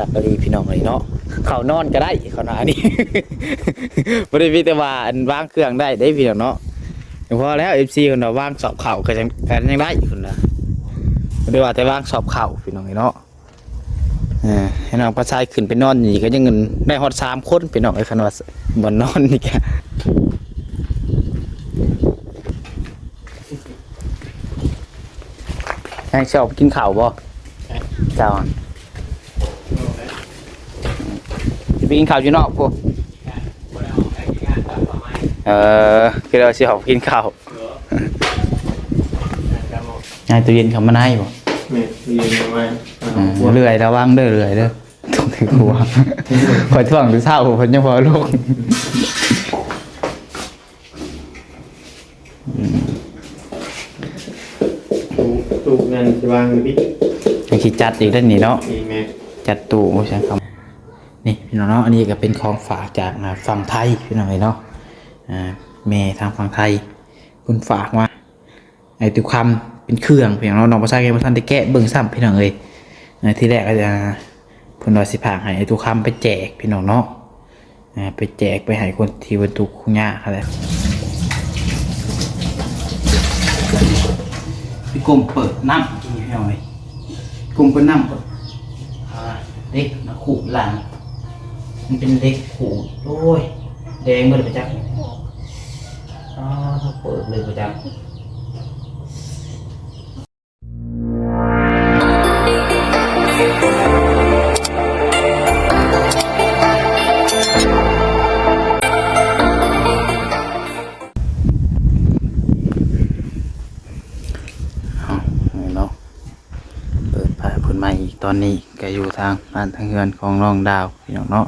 ຄັກອີ່ຫຼີພີ່ນ້ອງເອີຍເນາະ ເຂົ້ານອນກໍໄດ້ ເຂົ້ານອນນີ້ ບໍ່ໄດ້ມີແຕ່ວ່າອັນວາງເຄື່ອງໄດ້ເດ້ພີ່ນ້ອງເນາະ. ພໍແລ້ວ ເອັຟຊີ ເພິ່ນວ່າວາງສອບເຂົ້າກໍຍັງ ກໍຍັງໄດ້ເພິ່ນວ່າ ບໍ່ໄດ້ວ່າແຕ່ວາງສອບເຂົ້າພີ່ນ້ອງເອີຍເນາະ. ເອີ ໃຫ້ນ້ອງປາຊາຍຂຶ້ນໄປນອນນີ້ກໍຍັງໄດ້ຮອດສາມຄົນພີ່ນ້ອງເອີຍ ຄັນວ່າບ່ອນນອນນີ້ກະ ໃຫ້ເຈົ້າໄປກິນເຂົ້າບໍ່? ເຈົ້າ ຊິໄປກິນເຂົ້າຢູ່ນອກພຸ້ນ. ເອີ ຄືວ່າຊິອອກໄປກິນເຂົ້າ. ໃນຕູ້ເຢັນເຂົ້າມາໃນບໍ່? ແມ່ນ ຕູ້ເຢັນເຂົ້າມາ. ເອີ ເລື່ອຍ ລະວັງເດີ ເລື່ອຍເດີ ຕ້ອງຖືກຫົວ. ຂ້ອຍຖ່ວງແຕ່ເຊົ້າ ເພິ່ນຍັງບໍ່ລົງ. ອືມ ຕູ້ ຕູ້ນັ້ນຊິວາງຢູ່ພີ້ ຍັງຊິຈັດອີກເດ້ນີ້ເນາະ. ແມ່ນ ຈັດຕູ້ ໂອ້ຍ ຊ່າງຄຳ. ນີ້ພີ່ນ້ອງເນາະ ອັນນີ້ກໍເປັນຂອງຝາກຈາກ ອ່າ ຝັ່ງໄທພີ່ນ້ອງເອີຍເນາະ. ອ່າ ແມ່ທາງຝັ່ງໄທເພິ່ນຝາກມາ ໄອ້ຕຸຄຳເປັນເຄື່ອງພີ່ນ້ອງເນາະ. ນ້ອງປາຊາຍກໍຍັງບໍ່ທັນໄດ້ແກະເບິ່ງຊ້ຳພີ່ນ້ອງເອີຍ. ອ່າ ທີແລກ ອ່າ ເພິ່ນວ່າຊິຝາກໃຫ້ໄອ້ຕຸຄຳໄປແຈກພີ່ນ້ອງເນາະ. ອ່າ ໄປແຈກໄປໃຫ້ຄົນທີ່ເພິ່ນທຸກຄົນຍາກຫັ້ນແຫຼະ. ໄປກົ້ມເປີດນ້ຳກິນພີ່ນ້ອງເອີຍ ກົ້ມເປີດນ້ຳ ອ່າ ເດັກມາຂູດຫຼັງ ມັນເປັນເດັກຂູດ. ໂອ້ຍ ແດງເບິດປະຈັກ. ອ້າ ເປີດເລີຍປະຈັກ. ເອົາເນາະ ເປີດພາເພິ່ນມາອີກ. ຕອນນີ້ກໍຢູ່ທາງບ້ານທາງເຮືອນຂອງນ້ອງດາວພີ່ນ້ອງເນາະ.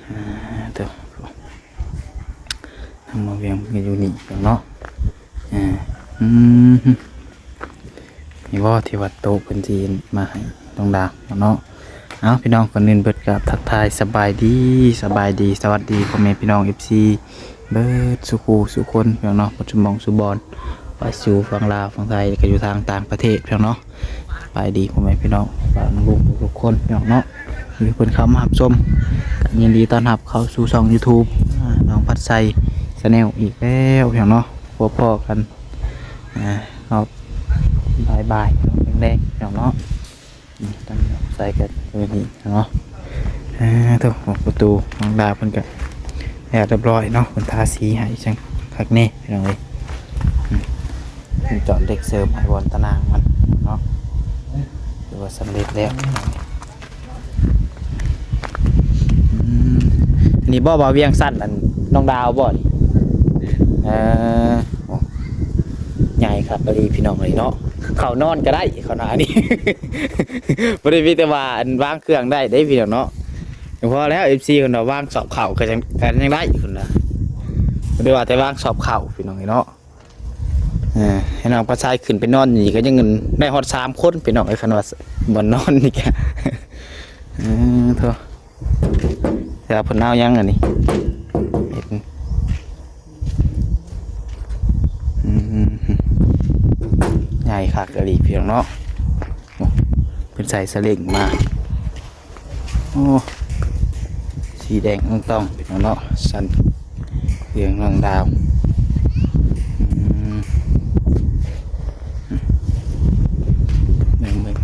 ອ່າ ໂຕ ທາງໝໍວຽງເພິ່ນກໍຢູ່ນີ້ເນາະ. ອ່າ ອືມ ນີ້ບໍ່ ທີ່ວ່າໂຕະເພິ່ນຊິມາໃຫ້ນ້ອງດາວເນາະ. ເອົາ ພີ່ນ້ອງ ກ່ອນອື່ນເບິດກໍທັກທາຍສະບາຍດີ ສະບາຍດີ ສະຫວັດດີພໍ່ແມ່ພີ່ນ້ອງ ເອັຟຊີ ເບິດສູ່ຄູ່ສູ່ຄົນພີ່ນ້ອງເນາະ ເບິດຊຸມໝ່ອງຊຸມບ່ອນ ວ່າຢູ່ຝັ່ງລາວ ຝັ່ງໄທ ແລ້ວກໍຢູ່ທາງຕ່າງປະເທດພີ່ນ້ອງເນາະ. ສະບາຍດີພໍ່ແມ່ພີ່ນ້ອງປ້າລຸງທຸກຄົນພີ່ນ້ອງເນາະ ທີ່ເພິ່ນເຂົ້າມາຮັບຊົມ. ກໍຍິນດີຕ້ອນຮັບເຂົ້າສູ່ຊ່ອງ YouTube ອ່າ ນ້ອງພັດໄຊ Channel ອີກແລ້ວພີ່ນ້ອງເນາະ. ພົບພໍ້ກັນ ອ່າ ຮອບບ່າຍໆ ແລງໆ ພີ່ນ້ອງເນາະ. ອືມ ຕັ້ງໃສ່ກັນຢູ່ນີ້ເນາະ. ອ່າ ໂທ້ ປະຕູນ້ອງດາວເພິ່ນກະແລ້ວຮຽບຮ້ອຍເນາະ ເພິ່ນທາສີໃຫ້ຈັ່ງຄັກແນ່ພີ່ນ້ອງເອີຍ. ອືມ ເຈາະເຫຼັກເສີມໃຫ້ບ່ອນຕາໜ່າງມັນເນາະ ຖືວ່າສຳເລັດແລ້ວ. ອືມ ນີ້ບໍ່ ບ່າວວຽງຊັ້ນ ອັນນ້ອງດາວບໍ່ນີ້? ເອີ ໂອ້ ໃຫຍ່ຄັກອີ່ຫຼີພີ່ນ້ອງເອີຍເນາະ ເຂົ້ານອນກໍໄດ້ ເຂົ້ານອນນີ້ ບໍ່ໄດ້ມີແຕ່ວ່າອັນວາງເຄື່ອງໄດ້ເດ້ພີ່ນ້ອງເນາະ. ພໍແລ້ວ ເອັຟຊີ ເພິ່ນວ່າວາງສອບເຂົ້າກໍຍັງ ກໍຍັງໄດ້ເພິ່ນວ່າ ບໍ່ໄດ້ວ່າແຕ່ວາງສອບເຂົ້າພີ່ນ້ອງເອີຍເນາະ. ເອີ ໃຫ້ນ້ອງປາຊາຍຂຶ້ນໄປນອນນີ້ກໍຍັງໄດ້ຮອດສາມຄົນພີ່ນ້ອງເອີຍ ຄັນວ່າບ່ອນນອນນີ້ກະ. ເອີ ໂທ້ ແຕ່ວ່າເພິ່ນເອົາຫຍັງອັນນີ້ ເຮັດ ອືມ ໃຫຍ່ຄັກອີ່ຫຼີພີ່ນ້ອງເນາະ. ໂອ້ ເພິ່ນໃສ່ສະເຫຼັ່ງມາ. ໂອ້ ສີແດງອ່ອງຕ່ອງເນາະ ຊັ້ນເຄື່ອງນ້ອງດາວ. ອືມ ເບິ່ງ ເບິ່ງ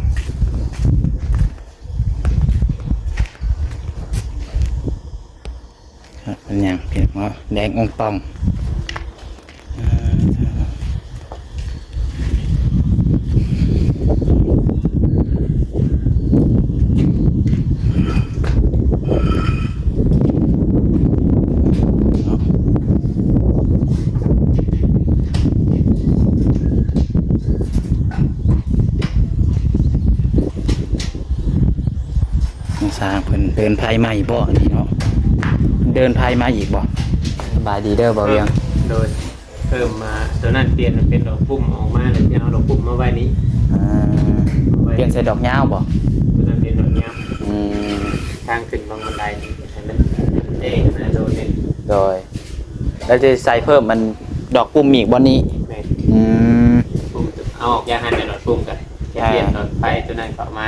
ເປັນຫຍັງພີ່ນ້ອງເນາະ ແດງອ່ອງຕ່ອງ. ຊ່າງເພິ່ນເດີ່ນໄພໃໝ່ບໍ່ນີ້ເນາະ ເດີ່ນໄພໃໝ່ອີກບໍ່? ສະບາຍດີເດີ ບ່າວວຽງ. ໂດຍ ເພີ່ມມາ ຕົວນັ້ນປ່ຽນເປັນດອກປຸ້ມອອກມາ ແລ້ວຊິເອົາດອກປຸ້ມມາໄວ້ນີ້. ອ່າ ເອົາໄວ້ ປ່ຽນໃສ່ດອກຍາວບໍ່? ຕົວນັ້ນເປັນດອກຍາວ. ອືມ ທາງຂຶ້ນບັງບັນໄດນີ້ໃຫ້ມັນແຈ້ງນະ ໂດຍ ໂດຍ ແລ້ວຈະໃສ່ເພີ່ມອັນດອກປຸ້ມອີກບ່ອນນີ້? ແມ່ນ. ອືມ ປຸ້ມ ເອົາອອກຢ່າງຫັ້ນແມ່ນດອກປຸ້ມກໍ ອ່າ ປ່ຽນດອກໄຟຕົວນັ້ນເຂົ້າມາ.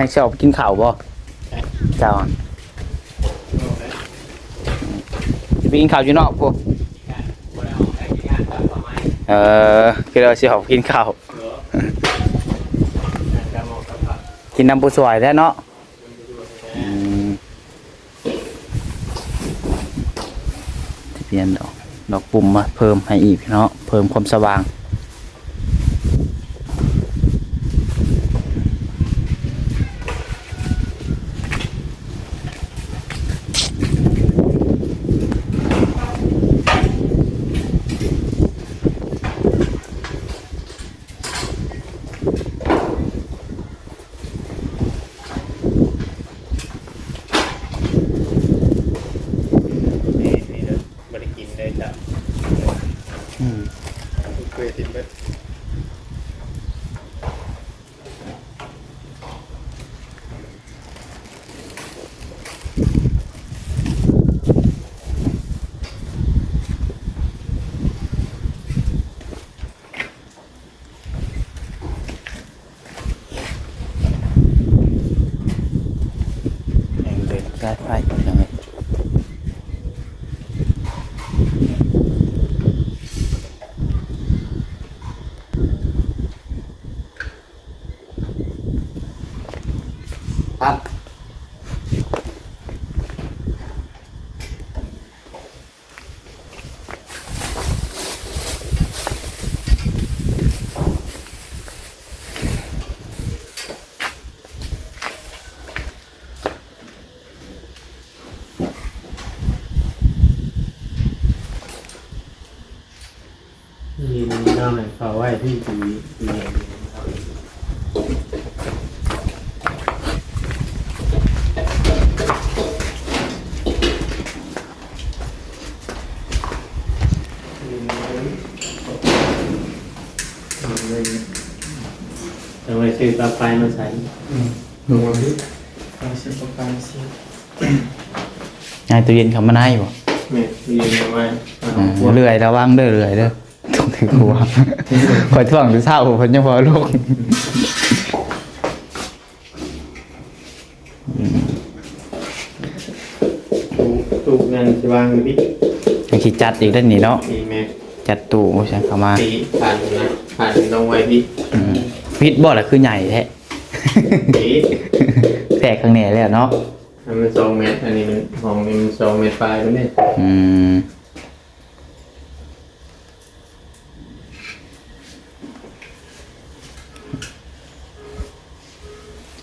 ຍັງຊິອອກໄປກິນເຂົ້າບໍ່? ເຈົ້າ ຊິໄປກິນເຂົ້າຢູ່ນອກພຸ້ນ. ເອີ ຄິດວ່າຊິອອກໄປກິນເຂົ້າ ກິນນຳຜູ້ຊ່ວຍແຫຼະເນາະ. ອືມ ຈະປ່ຽນດອກ ດອກປຸ່ມມາເພີ່ມໃຫ້ອີກເນາະ ເພີ່ມຄວາມສະຫວ່າງ. ນີ້ ນີ້ເດີ ບໍ່ໄດ້ກິນເລີຍຈ້ະ. ອືມ ເຄີຍກິນເບິດ. ແຫ່ງເດີນສາຍໄຟ ພີ່ນ້ອງເອີຍ. ປັບ. ນີ້ເຮົາໃຫ້ເຂົ້າໄວ້ທີ່ ທີ່ ທີ່ ເອົາໄວ້ຊື້ປລັກໄຟມາໃສ່. ອືມ ເອົາໄວ້ຊື້ປລັກໄຟມາໃສ່. ຍ້າຍຕູ້ເຢັນເຂົ້າມາໃນບໍ່? ແມ່ນ ຕູ້ເຢັນເອົາໄວ້. ເອີ ເລື່ອຍ ລະວັງເດີ ເລື່ອຍເດີ. ຕ້ອງຖືກຫົວ ຂ້ອຍຖ້ວງແຕ່ເຊົ້າ ເພິ່ນຍັງບໍ່ເອົາລົງ. ອືມ ຕູ້ ຕູ້ນັ້ນຊິວາງຢູ່ພີ້. ຍັງຊິຈັດອີກເດ້ນີ້ເນາະ. ນີ້ແມ່ນ ຈັດຕູ້ຊັ້ນເຂົ້າມາ. ນີ້ຜ່ານນະ ຜ່ານລົງໄວ້ພີ້. ອືມ ຜິດບໍ່ລະ ຄືໃຫຍ່ແທ້? ຜິດ ແທກຂ້າງແນ່ແລ້ວເນາະ. ອັນມັນສອງແມັດ ອັນນີ້ມັນ ຫ້ອງນີ້ມັນສອງແມັດປາຍພຸ້ນເດ້. ອືມ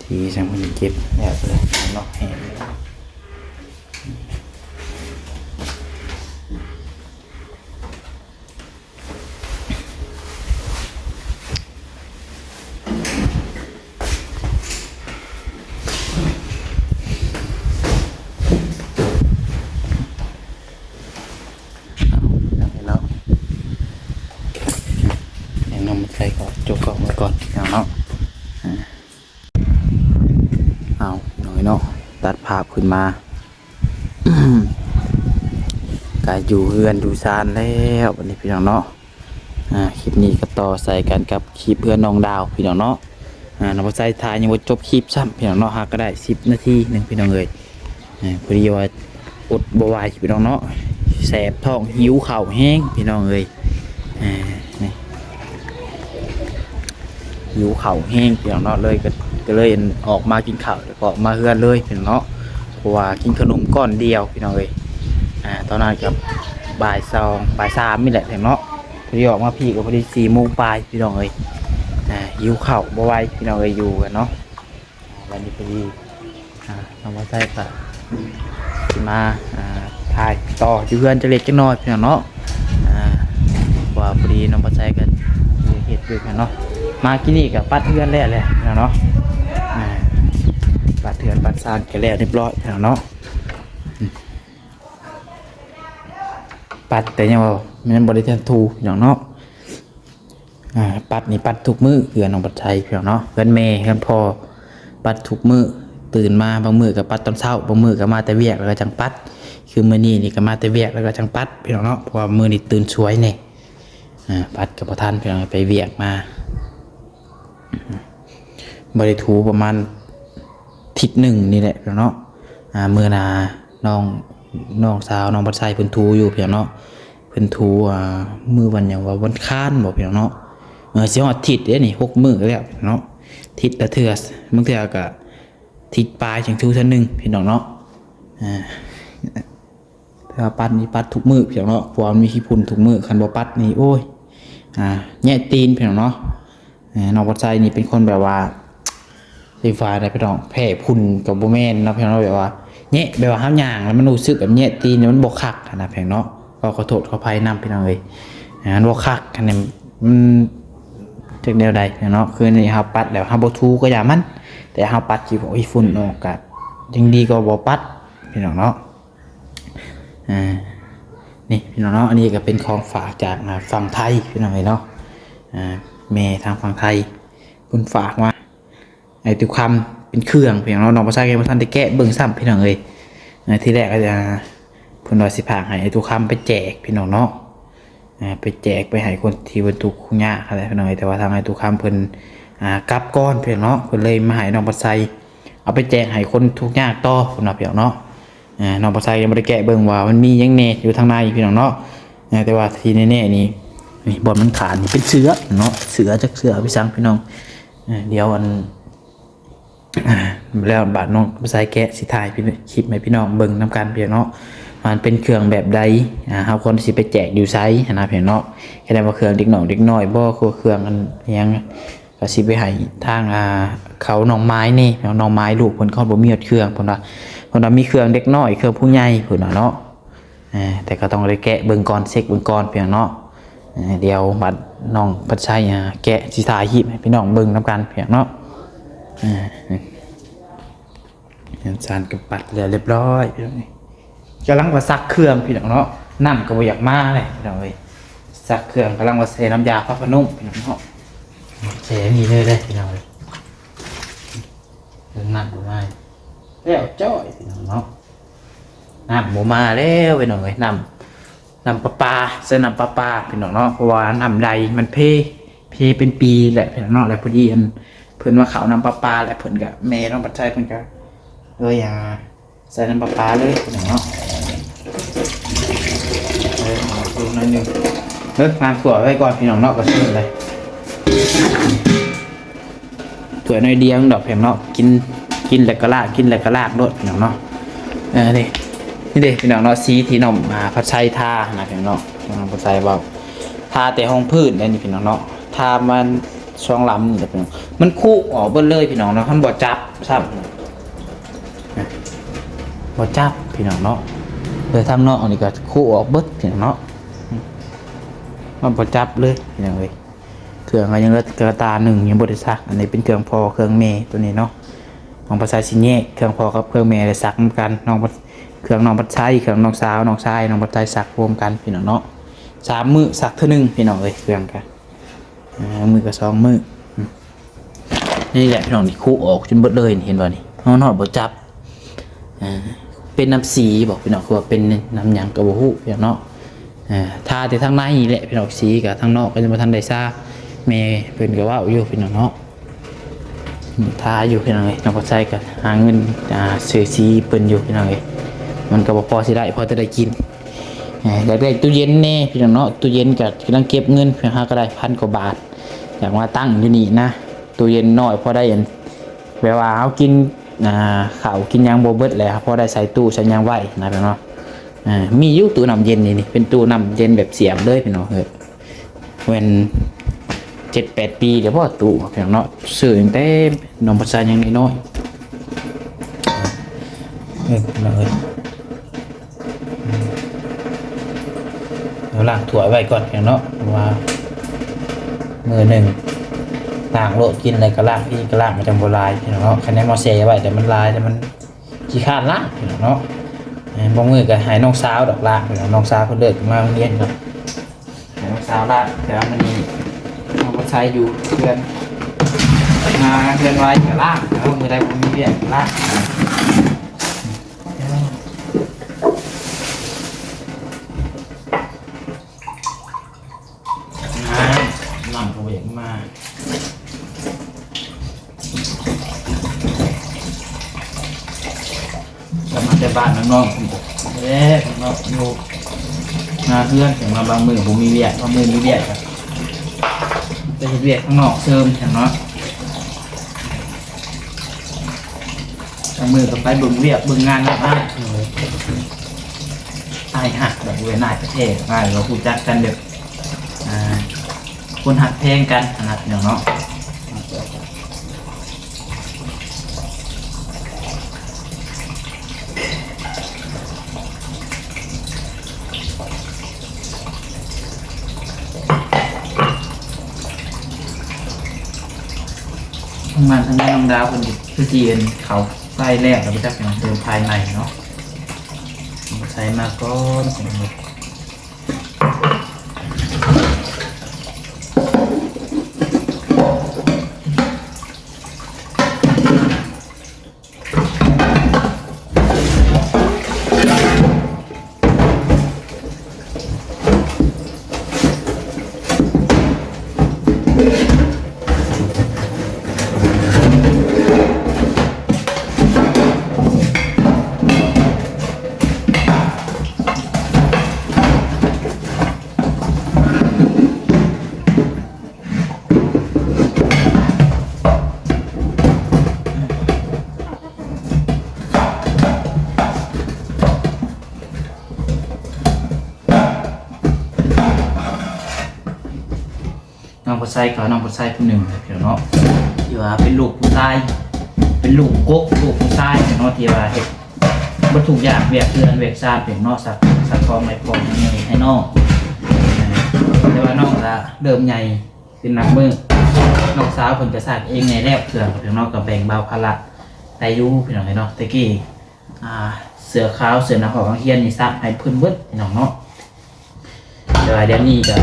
ທີ່ຈັ່ງເພິ່ນເກັບແລ້ວເລີຍເນາະ ແຫ້ງ. ເອົາ ເອົາ ເອົາ ຍັງນຳໃສ່ກໍຈົກກ້ອງໄວ້ກ່ອນເນາະ. ເອົາ ນ້ອຍເນາະ ຕັດພາບຂຶ້ນມາ ກະຢູ່ເຮືອນຢູ່ຊານແລ້ວບັດນີ້ ພີ່ນ້ອງເນາະ. ອ່າ ຄລິບນີ້ກໍຕໍ່ໃສ່ກັນກັບຄລິບເຮືອນນ້ອງດາວ ພີ່ນ້ອງເນາະ. ອ່າ ນ້ອງບໍ່ໃສ່ ຖ່າຍຍັງບໍ່ຈົບຄລິບຊ້ຳ ພີ່ນ້ອງເນາະ. ຫາກະໄດ້ສິບນາທີໜຶ່ງ ພີ່ນ້ອງເອີຍ. ອ່າ ພໍດີວ່າອົດບໍ່ໄຫວ ພີ່ນ້ອງເນາະ ແສບທ້ອງ ຫິວເຂົ້າແຮງ ພີ່ນ້ອງເອີຍ. ອ່າ ນີ້ ຫິວເຂົ້າແຮງ ພີ່ນ້ອງເນາະ ເລີຍ ກໍ ກໍເລີຍອອກມາກິນເຂົ້າ ແລ້ວກໍອອກມາເຮືອນເລີຍ ພີ່ນ້ອງເນາະ. ເພາະວ່າກິນຂະໜົມກ້ອນດຽວ ພີ່ນ້ອງເອີຍ. ອ່າ ຕອນນັ້ນກໍບ່າຍສອງ ບ່າຍສາມນີ້ແຫຼະ ພີ່ນ້ອງເນາະ. ພໍດີອອກມາພີ້ກໍພໍດີສີ່ໂມງປາຍ ພີ່ນ້ອງເອີຍ. ອ່າ ຫິວເຂົ້າບໍ່ໄຫວ ພີ່ນ້ອງເອີຍ ຢູ່ກັນເນາະ. ອ່າ ບັດນີ້ພໍດີ ອ່າ ນ້ອງບໍ່ໃສ່ກໍຊິມາ ອ່າ ຖ່າຍຕໍ່ຢູ່ເຮືອນຈັກເລັກຈັກນ້ອຍ ພີ່ນ້ອງເນາະ. ອ່າ ເພາະວ່າພໍດີນ້ອງບໍ່ໃສ່ກໍເຮັດວຽກຫັ້ນເນາະ. ມາກີ້ນີ້ກໍປັດເຮືອນແລ້ວແຫຼະ ພີ່ນ້ອງເນາະ. ອ່າ ປັດເຮືອນປັດຊານກໍແລ້ວຮຽບຮ້ອຍ ພີ່ນ້ອງເນາະ. ປັດແຕ່ຍັງບໍ່ ມັນຍັງບໍ່ໄດ້ທັນຖູ ພີ່ນ້ອງເນາະ. ອ່າ ປັດນີ້ປັດທຸກມື້ ເຮືອນນ້ອງບັດໄຊ ພີ່ນ້ອງເນາະ. ເຮືອນແມ່ ເຮືອນພໍ່ ປັດທຸກມື້. ຕື່ນມາບາງມື້ກໍປັດຕອນເຊົ້າ ບາງມື້ກໍມາແຕ່ວຽກແລ້ວກໍຈັ່ງປັດ. ຄືມື້ນີ້ນີ້ກໍມາແຕ່ວຽກແລ້ວກໍຈັ່ງປັດ ພີ່ນ້ອງເນາະ ເພາະວ່າມື້ນີ້ຕື່ນສວຍແດ່. ອ່າ ປັດກໍບໍ່ທັນ ພີ່ນ້ອງ ໄປວຽກມາ. ບໍ່ໄດ້ຖູປະມານ ທິດໜຶ່ງນີ້ແຫຼະພີ່ນ້ອງເນາະ. ອ່າ ມື້ໜ້ານ້ອງ ນ້ອງສາວນ້ອງພັດໄຊເພິ່ນຖູຢູ່ພີ່ນ້ອງເນາະ. ເພິ່ນຖູ ອ່າ ມື້ວັນຫຍັງວະ ວັນຄານບໍພີ່ນ້ອງເນາະ. ເອີ ຊິຮອດທິດເດ້ນີ້ ຫົກມື້ແລ້ວເນາະ. ທິດລະເທື່ອ ບາງເທື່ອກະທິດປາຍຈັ່ງຖູເທື່ອໜຶ່ງພີ່ນ້ອງເນາະ. ອ່າ ຖ້າປັດນີ້ປັດທຸກມື້ພີ່ນ້ອງເນາະ ເພາະວ່າມັນມີຂີ້ຝຸ່ນທຸກມື້. ຄັນບໍ່ປັດນີ້ ໂອ້ຍ ອ່າ ແຍະຕີນພີ່ນ້ອງເນາະ. ເອີ ນ້ອງພັດໄຊນີ້ເປັນຄົນແບບວ່າ ຊິວ່າໄດ້ພີ່ນ້ອງ ແພ້ຝຸ່ນກໍບໍ່ແມ່ນເນາະພີ່ນ້ອງເນາະ. ແບບວ່າແຍະ ແບບວ່າເຮົາຍ່າງແລ້ວມັນຮູ້ສຶກແບບແຍະຕີນ ມັນບໍ່ຄັກຫັ້ນນະພີ່ນ້ອງເນາະ. ກໍຂໍໂທດຂໍອະໄພນຳພີ່ນ້ອງເອີຍ ອ່າ ມັນບໍ່ຄັກຫັ້ນນະ. ມັນຈັກແນວໃດພີ່ນ້ອງເນາະ. ຄືນີ້ເຮົາປັດແລ້ວ ເຮົາບໍ່ຖູກໍຢ່າມັນ ແຕ່ເຮົາປັດຂີ້ຝຸ່ນອອກ ກໍຍັງດີກວ່າບໍ່ປັດພີ່ນ້ອງເນາະ. ອ່າ ນີ້ພີ່ນ້ອງເນາະ ອັນນີ້ກໍເປັນຂອງຝາກຈາກ ອ່າ ຝັ່ງໄທພີ່ນ້ອງເອີຍເນາະ. ອ່າ ແມ່ທາງຝັ່ງໄທເພິ່ນຝາກມາໃຫ້ຕຸຄຳເປັນເຄື່ອງພີ່ນ້ອງເນາະ. ນ້ອງພັດໄຊກໍຍັງບໍ່ທັນໄດ້ແກະເບິ່ງຊ້ຳພີ່ນ້ອງເອີຍ. ອ່າ ທີແລກກໍຈະ ເພິ່ນວ່າຊິຝາກໃຫ້ອ້າຍຕຸຄຳໄປແຈກພີ່ນ້ອງເນາະ. ອ່າ ໄປແຈກໄປໃຫ້ຄົນທີ່ເພິ່ນທຸກຍາກຫັ້ນແຫຼະພີ່ນ້ອງເອີຍ. ແຕ່ວ່າທາງອ້າຍຕຸຄຳເພິ່ນ ອ່າ ກັບກ່ອນພີ່ນ້ອງເນາະ ເພິ່ນເລີຍມາໃຫ້ນ້ອງພັດໄຊເອົາໄປແຈກໃຫ້ຄົນທຸກຍາກຕໍ່ພຸ້ນນະພີ່ນ້ອງເນາະ. ອ່າ ນ້ອງພັດໄຊຍັງບໍ່ໄດ້ແກະເບິ່ງວ່າມັນມີຫຍັງແດ່ຢູ່ທາງໃນພີ່ນ້ອງເນາະ. ອ່າ ແຕ່ວ່າທີ່ແນ່ໆນີ້ ນີ້ບ່ອນມັນຂາດນີ້ເປັນເສື້ອເນາະ ເສື້ອ ຈັກເສື້ອໄປສັງພີ່ນ້ອງ. ອ່າ ດຽວອັນ ແລ້ວບາດນ້ອງໄຊແກະຊິຖ່າຍຄລິບໃຫ້ພີ່ນ້ອງເບິ່ງນຳກັນພີ່ນ້ອງເນາະ ວ່າມັນເປັນເຄື່ອງແບບໃດ ອ່າ ເຮົາຄວນຊິໄປແຈກຢູ່ໃສຫັ້ນນະພີ່ນ້ອງເນາະ. ແຄ່ວ່າເຄື່ອງເດັກນ້ອຍເດັກນ້ອຍບໍ່ ຄືເຄື່ອງອັນຫຍັງ ກໍຊິໄປໃຫ້ທາງ ອ່າ ເຂົານ້ອງມາຍນີ້ ນ້ອງມາຍລູກເພິ່ນ ເຂົາບໍ່ມີຮອດເຄື່ອງ ເພິ່ນວ່າ ເພິ່ນວ່າມີເຄື່ອງເດັກນ້ອຍ ເຄື່ອງຜູ້ໃຫຍ່ ເພິ່ນວ່າເນາະ. ເອີ ແຕ່ກໍຕ້ອງໄດ້ແກະເບິ່ງກ່ອນ ເຊັກເບິ່ງກ່ອນພີ່ນ້ອງເນາະ. ເອີ ດຽວບັດນ້ອງພັດໄຊ ອ່າ ແກະ ຊິຖ່າຍຄລິບໃຫ້ພີ່ນ້ອງເບິ່ງນຳກັນພີ່ນ້ອງເນາະ. ເອີ ເຮືອນຊານກໍປັດແລ້ວລຽບຮ້ອຍພີ່ນ້ອງເອີຍ. ກຳລັງວ່າຊັກເຄື່ອງພີ່ນ້ອງເນາະ ນ້ຳກໍບໍ່ຢາກມາເລີຍພີ່ນ້ອງເອີຍ. ຊັກເຄື່ອງ ກຳລັງວ່າໃສ່ນ້ຳຢາພະພະນົມພີ່ນ້ອງເນາະ. ໃສ່ອັນນີ້ເລີຍເດີພີ່ນ້ອງເອີຍ. ເບິ່ງນ້ຳບໍ່ມາແລ້ວຈ້ອຍພີ່ນ້ອງເນາະ. ນ້ຳບໍ່ມາແລ້ວພີ່ນ້ອງເອີຍ ນ້ຳ ນ້ຳປະປາ ໃສ່ນ້ຳປະປາພີ່ນ້ອງເນາະ. ເພາະວ່ານ້ຳໃດມັນເພ ເພເປັນປີແຫຼະພີ່ນ້ອງເນາະ. ແລ້ວພໍດີອັນເພິ່ນມາເຂົ້ານ້ຳປະປາ ແລ້ວເພິ່ນກະ ແມ່ນ້ອງພັດໄຊເພິ່ນກະເລີຍ ອ່າ ໃສ່ນ້ຳປະປາເລີຍພີ່ນ້ອງເນາະ. ເອີ ເອົາລົງໜ້ອຍໜຶ່ງ ເອີ ລ້າງຖ້ວຍໄວ້ກ່ອນພີ່ນ້ອງເນາະ ກໍຊິໄດ້ ຖ້ວຍໜ້ອຍດຽວດອກພີ່ນ້ອງເນາະ. ກິນ ກິນແລ້ວກໍລ້າງ ກິນແລ້ວກໍລ້າງໂລດພີ່ນ້ອງເນາະ. ເອີ ນີ້ ນີ້ເດ້ພີ່ນ້ອງເນາະ ສີທີ່ນ້ອງ ອ່າ ພັດໄຊທານະພີ່ນ້ອງເນາະ. ນ້ອງພັດໄຊເວົ້າ ທາແຕ່ຮອງພື້ນໄດ໋ນີ້ພີ່ນ້ອງເນາະ. ທາມັນສອງລຳນີ້ແຫຼະພີ່ນ້ອງ ມັນຄຸອອກເບິດເລີຍພີ່ນ້ອງເນາະ. ຄັນບໍ່ຈັບຊ້ຳ ບໍ່ຈັບພີ່ນ້ອງເນາະ. ເອີ ທາງນອກນີ້ກໍຄຸອອກເບິດພີ່ນ້ອງເນາະ ມັນບໍ່ຈັບເລີຍພີ່ນ້ອງເອີຍ. ເຄື່ອງກໍຍັງເຫຼືອກະຕ່າໜຶ່ງ ຍັງບໍ່ໄດ້ຊັກ. ອັນນີ້ເປັນເຄື່ອງພໍ່ເຄື່ອງແມ່ໂຕນີ້ເນາະ. ນ້ອງພັດໄຊຊິແຍກເຄື່ອງພໍ່ກັບເຄື່ອງແມ່ໄດ້ຊັກນຳກັນ. ນ້ອງພັດ ເຄື່ອງນ້ອງພັດໄຊ ເຄື່ອງນ້ອງສາວ ນ້ອງຊາຍ ນ້ອງພັດໄຊ ຊັກຮ່ວມກັນພີ່ນ້ອງເນາະ. ສາມມື້ຊັກເທື່ອໜຶ່ງພີ່ນ້ອງເອີຍ ເຄື່ອງກະ ອ່າ ມື້ກະສອງມື້. ອືມ ນີ້ແຫຼະພີ່ນ້ອງ ນີ້ຄຸອອກຈົນເບິດເລີຍ ນີ້ເຫັນບໍ່ນີ້ ຮອດ ຮອດບໍ່ຈັບ. ອ່າ ເປັນນ້ຳສີບໍພີ່ນ້ອງ ຄືວ່າເປັນນ້ຳຫຍັງກໍບໍ່ຮູ້ພີ່ນ້ອງເນາະ. ອ່າ ທາແຕ່ທາງໃນນີ້ແຫຼະພີ່ນ້ອງ ສີກໍທາງນອກກໍຍັງບໍ່ທັນໄດ້ທາ ແມ່ເພິ່ນກໍເວົ້າຢູ່ພີ່ນ້ອງເນາະ. ທາຢູ່ພີ່ນ້ອງເອີຍ ນ້ອງພັດໄຊກໍຫາເງິນ ອ່າ ຊື້ສີເພິ່ນຢູ່ພີ່ນ້ອງເອີຍ. ມັນກໍບໍ່ພໍຊິໄດ້ ພໍແຕ່ໄດ້ກິນ. ເອີ ຢາກໄດ້ຕູ້ເຢັນແດ່ພີ່ນ້ອງເນາະ. ຕູ້ເຢັນກໍກຳລັງເກັບເງິນ ຫາກໍໄດ້ພັນກວ່າບາດ ຢາກມາຕັ້ງຢູ່ນີ້ນະ. ຕູ້ເຢັນນ້ອຍພໍໄດ້ອັນ ແບບວ່າເຮົາກິນ ອ່າ ເຂົ້າກິນຫຍັງບໍ່ເບິດແລ້ວ ພໍໄດ້ໃສ່ຕູ້ໃສ່ຫຍັງໄວ້ນະພີ່ນ້ອງເນາະ. ເອີ ມີຢູ່ຕູ້ນ້ຳເຢັນນີ້ ນີ້ເປັນຕູ້ນ້ຳເຢັນແບບສຽມເລີຍພີ່ນ້ອງເອີຍ. ແມ່ນເຈັດແປດປີແລ້ວບໍ່ຕູ້ພີ່ນ້ອງເນາະ ຊື້ຕັ້ງແຕ່ນ້ອງພັດໄຊຍັງນ້ອຍໆ. ເອີ ພີ່ນ້ອງເອີຍ ເຮົາລ້າງຖ້ວຍໄວ້ກ່ອນພີ່ນ້ອງເນາະ ເພາະວ່າມື້ໜຶ່ງລ້າງໂລດ ກິນແລ້ວກໍລ້າງ ກິນກໍລ້າງ ມັນຈັ່ງບໍ່ຫຼາຍພີ່ນ້ອງເນາະ. ຄັນໄດ້ມາແຊ່ໄວ້ແຕ່ມັນຫຼາຍ ແຕ່ມັນຂີ້ຄ້ານລ້າງພີ່ນ້ອງເນາະ. ເອີ ບາງມື້ກໍໃຫ້ນ້ອງສາວດອກລ້າງພີ່ນ້ອງ ນ້ອງສາວເພິ່ນເລີກມາໂຮງຮຽນເນາະ. ໃຫ້ນ້ອງສາວລ້າງ ແຕ່ວ່າມື້ນີ້ນ້ອງພັດໄຊຢູ່ເຮືອນ ມາເຮືອນໄວກໍລ້າງ ແຕ່ວ່າມື້ໃດບໍ່ມີວຽກກໍລ້າງ. ນ້ຳ ນ້ຳກໍບໍ່ຢາກມາ. ເ ບ້ານນ້ອງໆ ເດ້ ນ້ອງຢູ່ໜ້າເຮືອນ ເຫັນວ່າບາງມື້ບໍ່ມີວຽກ ບາງມື້ມີວຽກກໍໄປເຮັດວຽກຂ້າງນອກເສີມ ເຫັນເນາະ. ບາງມື້ກໍໄປເບິ່ງວຽກເບິ່ງງານນຳອ້າຍ ອ້າຍຮັກແບບເວນາຍປະເທດ ອ້າຍກໍຮູ້ຈັກກັນແບບ ອ່າ ຄົນຮັກແພງກັນຫັ້ນນະ ພີ່ນ້ອງເນາະ. ທາງບ້ານທາງແມ່ນ້ອງດາວເພິ່ນຄືຊິເຫັນເຂົ້າໄຟແລ້ວ ແລ້ວໄປຈັກຫຍັງເດີມພາຍໃນເນາະ ໃສ່ມາກ່ອນ. ນ້ອງຜູ້ຊາຍກໍນ້ອງຜູ້ຊາຍຜູ້ໜຶ່ງເນາະ ທີ່ວ່າເປັນລູກຜູ້ຊາຍ ເປັນລູກກົກ ລູກຜູ້ຊາຍເນາະ ທີ່ວ່າເຮັດ ເບິດທຸກຢ່າງ ວຽກເຮືອນວຽກຊານ ເປັນເນາະ ຊັກ ຊັກຂອງໃຫ້ພໍ່ໃຫ້ແມ່ໃຫ້ນ້ອງ. ແຕ່ວ່ານ້ອງກະເລີ່ມໃຫຍ່ຂຶ້ນນັບມື້ ນ້ອງສາວເພິ່ນກະຊັກເອງແດ່ແລ້ວ ເຄື່ອງເນາະ ກະແບ່ງເບົາພາລະໄດ້ຢູ່ ພີ່ນ້ອງເອີຍເນາະ. ແຕ່ກີ້ ອ່າ ເສື້ອຂາວ ເສື້ອໜ້າຮອກນັກຮຽນນີ້ ຊັກໃຫ້ເພິ່ນເບິດ ພີ່ນ້ອງເນາະ. ແຕ່ວ່າດຽວນີ້ກະ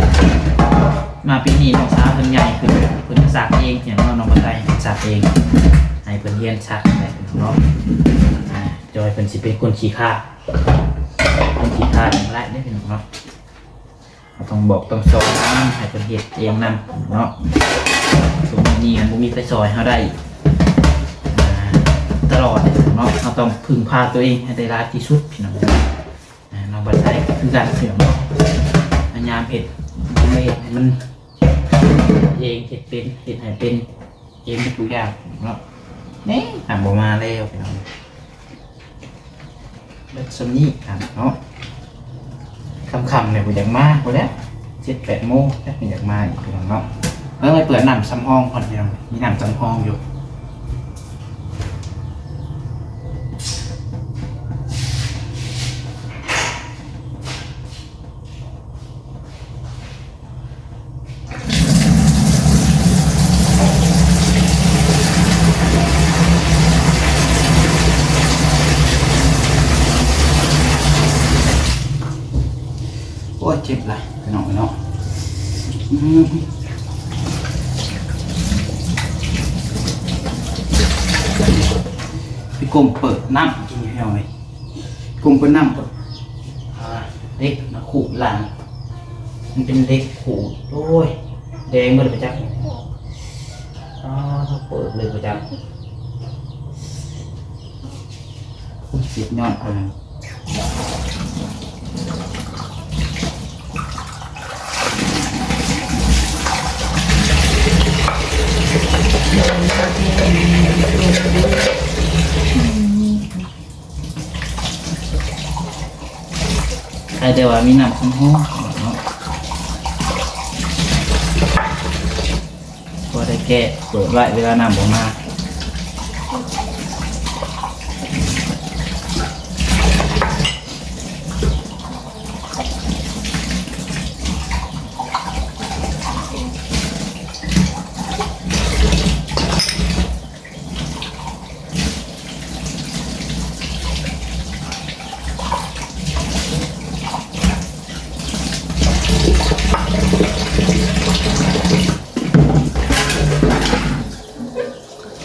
ມາປີນີ້ນ້ອງສາວເພິ່ນໃຫຍ່ຂຶ້ນ ເພິ່ນກະຊັກເອງ ຫຍັງເນາະ ນ້ອງບໍ່ໄດ້ ເພິ່ນຊັກເອງ ໃຫ້ເພິ່ນຮຽນຊັກແຫຼະເນາະ. ອ່າ ຈອຍເພິ່ນຊິເປັນຄົນຂີ້ຄ້ານ ຄົນຂີ້ຄ້ານບໍ່ໄດ້ເດ້ພີ່ນ້ອງເນາະ. ເຮົາຕ້ອງບອກຕ້ອງສອນນຳ ໃຫ້ເພິ່ນເຮັດເອງນຳເນາະ. ສົມມຸດນີ້ມັນບໍ່ມີໃຜຊ່ອຍເຮົາໄດ້ ອ່າ ຕະຫຼອດເນາະ ເຮົາຕ້ອງເພິ່ງພາຕົວເອງໃຫ້ໄດ້ຫຼາຍທີ່ສຸດ ພີ່ນ້ອງ. ອ່າ ນ້ອງບັດໄຊກໍຄືກັນ ພີ່ນ້ອງເນາະ ພະຍາຍາມເຮັດ ເຮັດໃຫ້ມັນເອງ ເຮັດເປັນ ເຮັດໃຫ້ເປັນເອງທຸກຢ່າງເນາະ. ນີ້ ຫາບໍ່ມາແລ້ວ ພີ່ນ້ອງ ເບິດສ່ຳນີ້ເນາະ. ຄ່ຳໆ ແລ້ວບໍ່ຢາກມາພຸ້ນແຫຼະ ເຈັດແປດໂມງ ແລ້ວບໍ່ຢາກມາອີກ ພີ່ນ້ອງເນາະ. ເອີ ໄປເປີດນ້ຳສຳຮອງກ່ອນ ພີ່ນ້ອງ ມີນ້ຳສຳຮອງຢູ່. ໂອ້ຍ ເຈັບຫຼາຍ ພີ່ນ້ອງເນາະ. ອືມ ໄປກົ້ມເປີດນ້ຳກິນຢູ່ ພີ່ນ້ອງເອີຍ. ກຸມເປັນນ້ຳ ອ່າ ເຫຼັກມາຂູດຫຼັງ ມັນເປັນເຫຼັກຂູດ ໂອ້ຍ ແດງເບິດປະຈັກ. ອ່າ ເປີດເລີຍປະຈັກ ໂອ້ຍ ສຸດຍອດ ໃຄແຕ່ວ່າມີນ້ຳຄວາມຮ້ອນເນາະ ພໍໄດ້ແກ້ ເປີດໄວ້ເວລານ້ຳບໍ່ມາ. ໂ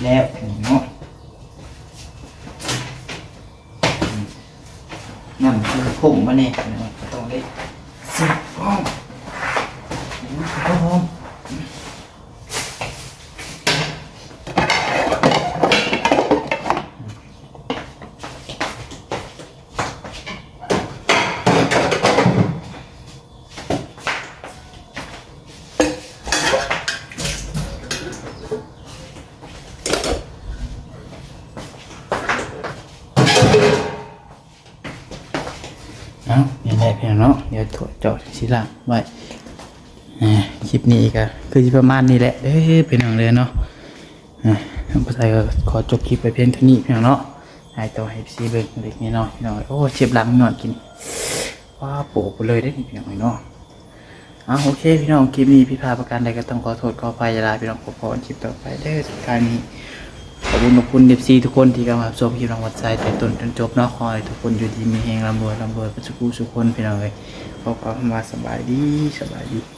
ແລ້ວເນາະ ນ້ຳມັນຄົງມາແດ່ ກໍຕ້ອງໄດ້ເຊັດພ້ອມ ຫອມ. ເອົ້າ ນີ້ແຫຼະພີ່ນ້ອງເນາະ ດຽວຖ້ວຍຈອກຊິລ້າງໄວ້. ອາ ຄລິບນີ້ກໍຄືຊິປະມານນີ້ແຫຼະເດີພີ່ນ້ອງເດີເນາະ. ອາ ທາງຜູ້ຊາຍກໍຂໍຈົບຄລິບໄວ້ພຽງເທົ່ານີ້ພີ່ນ້ອງເນາະ. ໃຫ້ຕໍ່ໃຫ້ເອັຟຊີເບິ່ງເລັກນ້ອຍພີ່ນ້ອງ. ໂອ້ ເຈັບຫຼັງຍ້ອນກິນ ວ້າ ໂປະໄປເລີຍເດ້ນີ້ພີ່ນ້ອງເນາະ. ເອົາ ໂອເຄພີ່ນ້ອງ ຄລິບນີ້ຜິດພາດປະການໃດກໍຕ້ອງຂໍໂທດຂໍອະໄພຫຼາຍໆ ພີ່ນ້ອງ. ພົບກັນຄລິບຕໍ່ໄປເດີ. ສຸດທ້າຍນີ້ ຂອບຄຸນຂອບຄຸນເອັຟຊີທຸກຄົນທີ່ເຂົ້າມາຮັບຊົມຄລິບນ້ອງວັດໄຊແຕ່ຕົ້ນຈົນຈົບເນາະ. ຂໍໃຫ້ທຸກຄົນຢູ່ດີມີແຮງ ລ່ຳລວຍ ລ່ຳລວຍເບິດສູ່ຜູ້ສູ່ຄົນພີ່ນ້ອງເອີຍ. ຂໍກ່າວຄຳວ່າສະບາຍດີ ສະບາຍດີ.